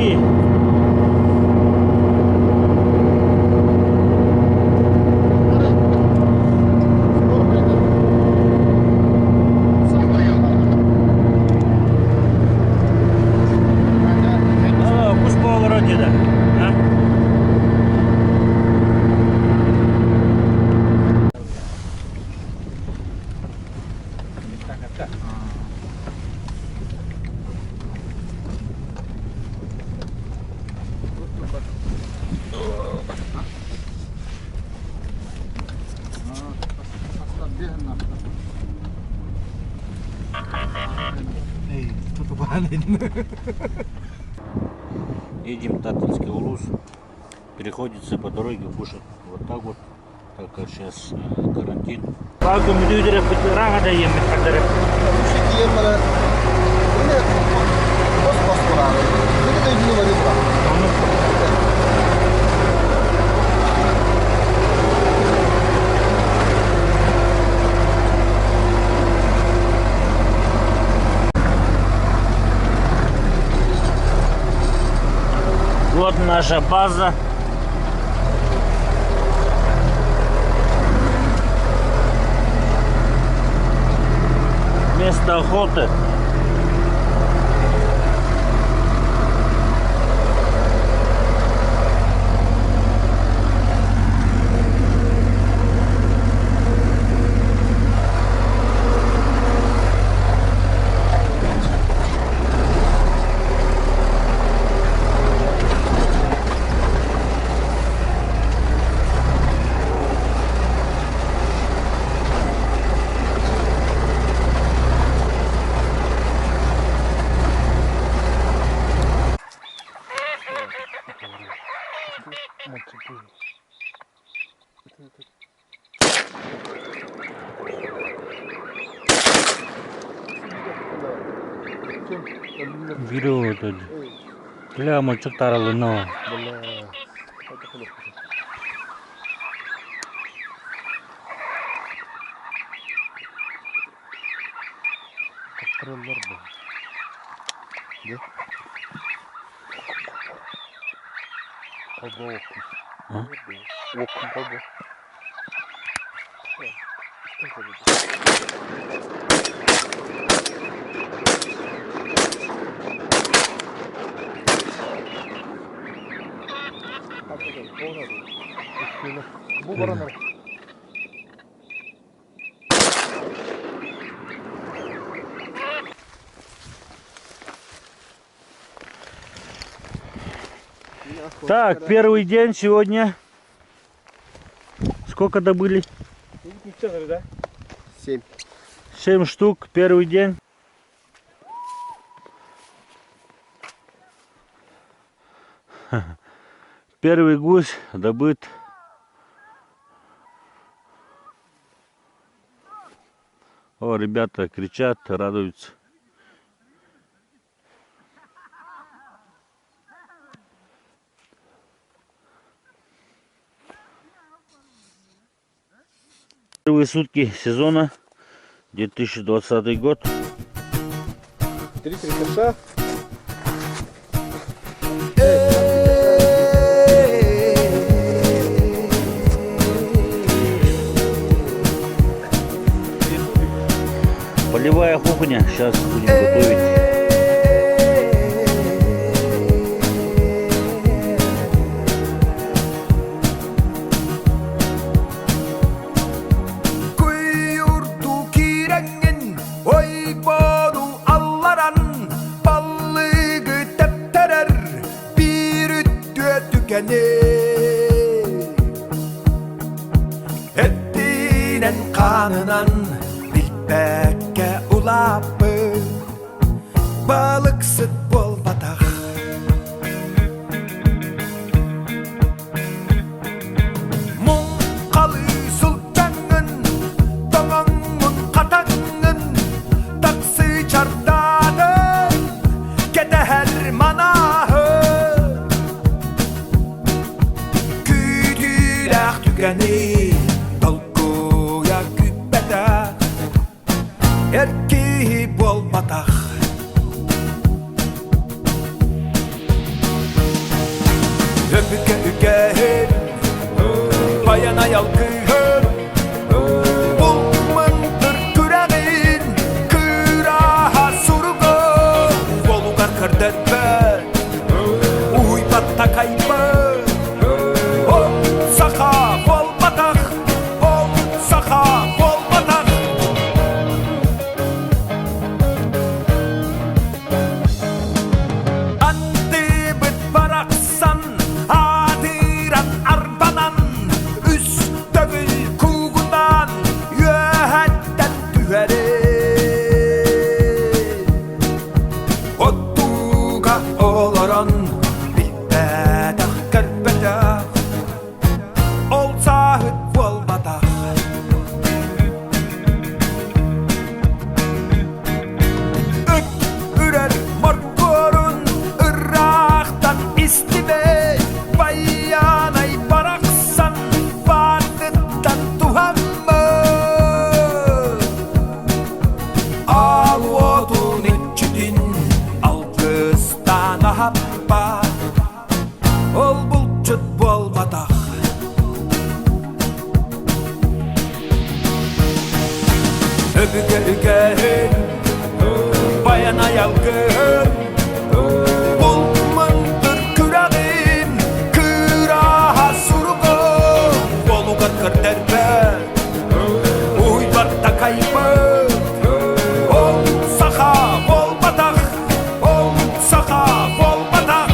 России. Кус буолара деді. Едем в Таттинский улус. Приходится по дороге кушать вот так вот, так как сейчас карантин. Вот наша база. Место охоты. Бля, мальчик таралына. Так, первый день сегодня. Сколько добыли? 7. 7 штук, первый день. Первый гусь добыт. О, ребята кричат, радуются. Первые сутки сезона 2020 год. Три трикоша. Полевая кухня. Сейчас будем готовить. Куйурду кирэҥҥин ойбону алларан баллыгы тэптэрэр биир үтүө түгэни Эттинэн хаанынан билбэккэ улааппыт балыксыт буолбатах Муҥхалыы сылдьаҥҥын, тоҥоҥҥун хатаҥҥын, таксыы чардаатын, кэтэһэр манааһын. Күүтүүлээх түгэни толкуйа күүппэтэх, эр киһи буолбатах. алгыһын Бул мындыр күрэҕин Кыраһа суругун Уолугар көрдөрбөт Уһуйбат такайбыт Ол саха буолбатах Ол саха буолбатах. Андыбыт барахсан аатыран арбанан үс төгүл куугунаан үөһэттэн түһэрин Оттууга олорон билбэтэх көрбөтөх ол сааһыт буолбатах. Ыт үрэр моркуорун ыраахтан истибэт байыанай барахсан баардыттан туһаммыт. Аал уотун иччитин алгыстаан аһаппат ол булчут буолбатах. Өбүгэ үгэһин, байанай алгыһын, Бул мындыр күрэҕин, кыраһа суругун, Уолугар көрдөрбөт, уһуйбат такайбыт. Ол саха буолбатах, ол саха буолбатах.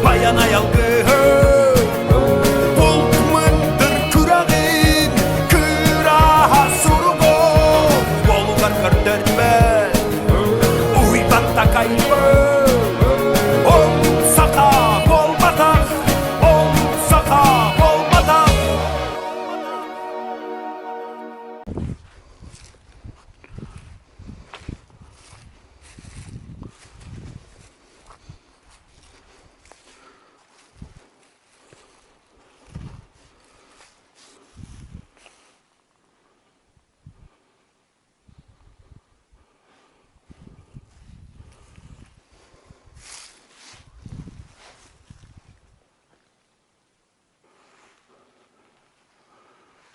Баян аялгыһы Булт мындыр күрэҕин Кыраһа суругу Уолугар көрдөрбөт Уйбат такайбыт Ол саха буолбатах Ол саха буолбатах.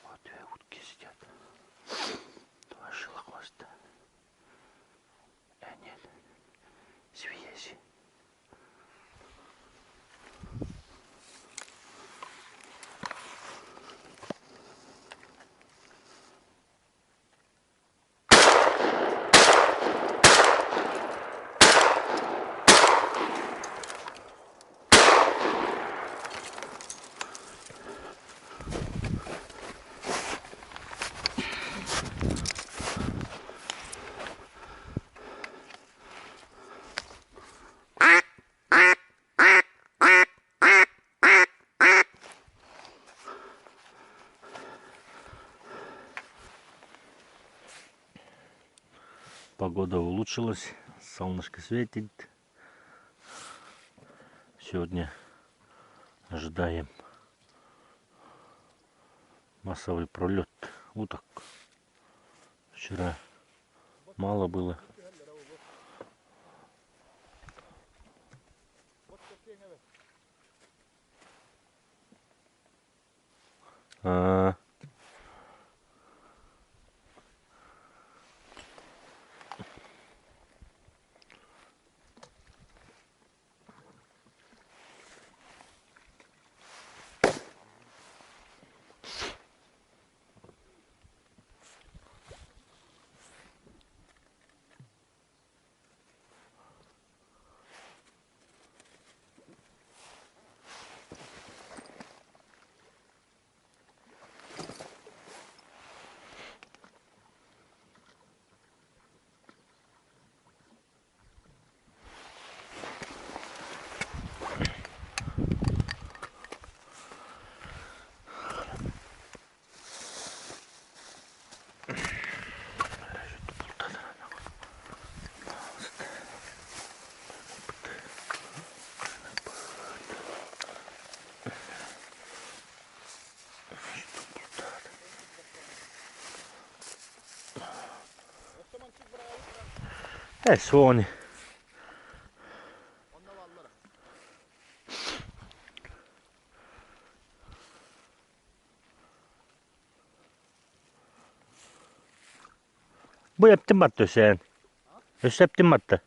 Вот две утки сидят. Два шилохвоста. Нет, связи. Погода улучшилась, солнышко светит. Сегодня ожидаем массовый пролет уток. Вчера мало было. А. Э, суоҕун. Бу эптин барта өссөөн. Өссө эптин барта.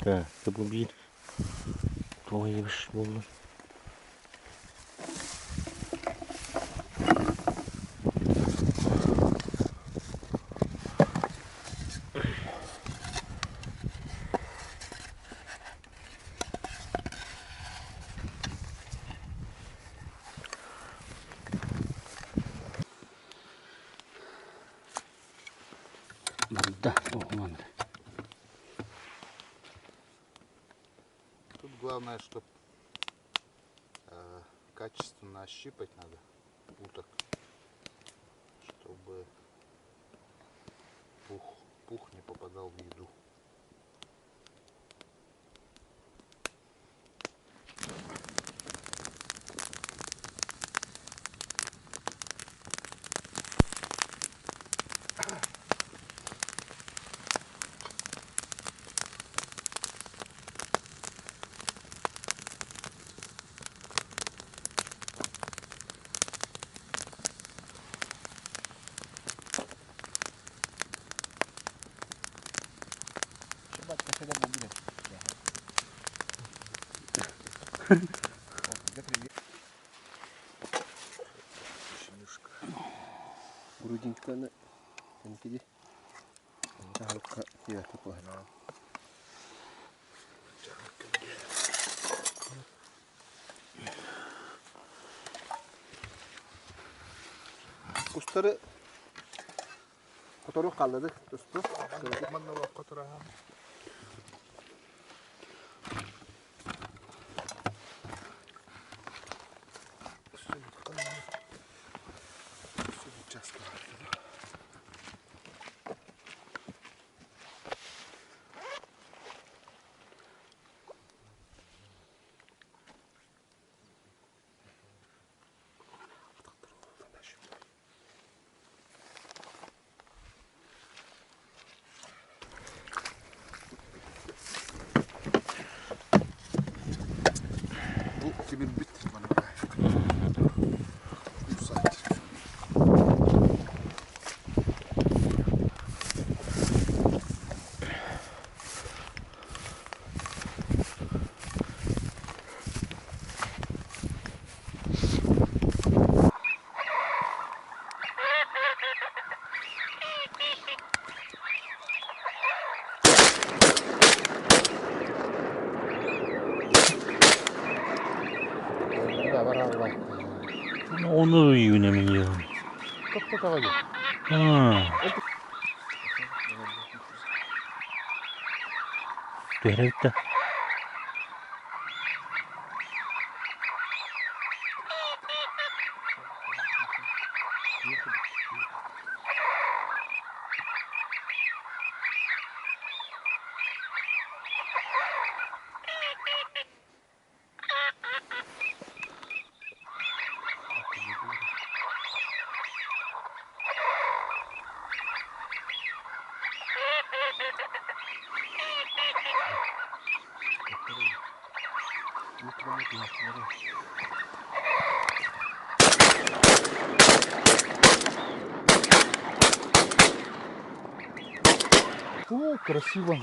Так, бу биир туох ебиш буоллун. Барда оҕунан. Тут главное, чтобы качественно ощипать надо уток, чтобы пух, пух не попадал в еду. Грудинканы кэнтиди. Таһалка тиэрэ куһанаан. Кустары котору хаалладык тусту. Манна лоххо тураһан. Бу тимирбит манна. Onu үйүнэмин Түһэрэ О, красиво.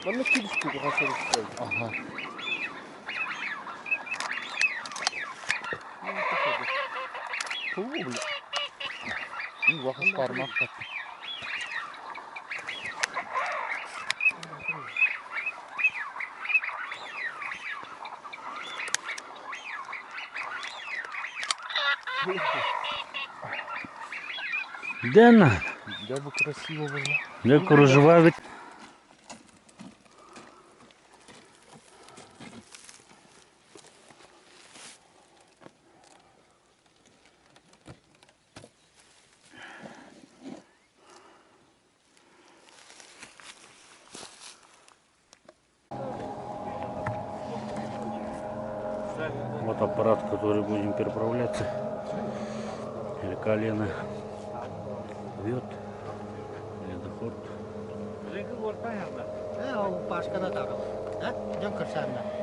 Манна кирискэ хасарыстар. Ага. Фу, бля. И вахас пармак. Дена, Я бы красиво было. де кружева від. Вот аппарат, который будем переправляться. Река Лена вьет ледоход. Пашкана тарыл. Дьон көрсөөннө.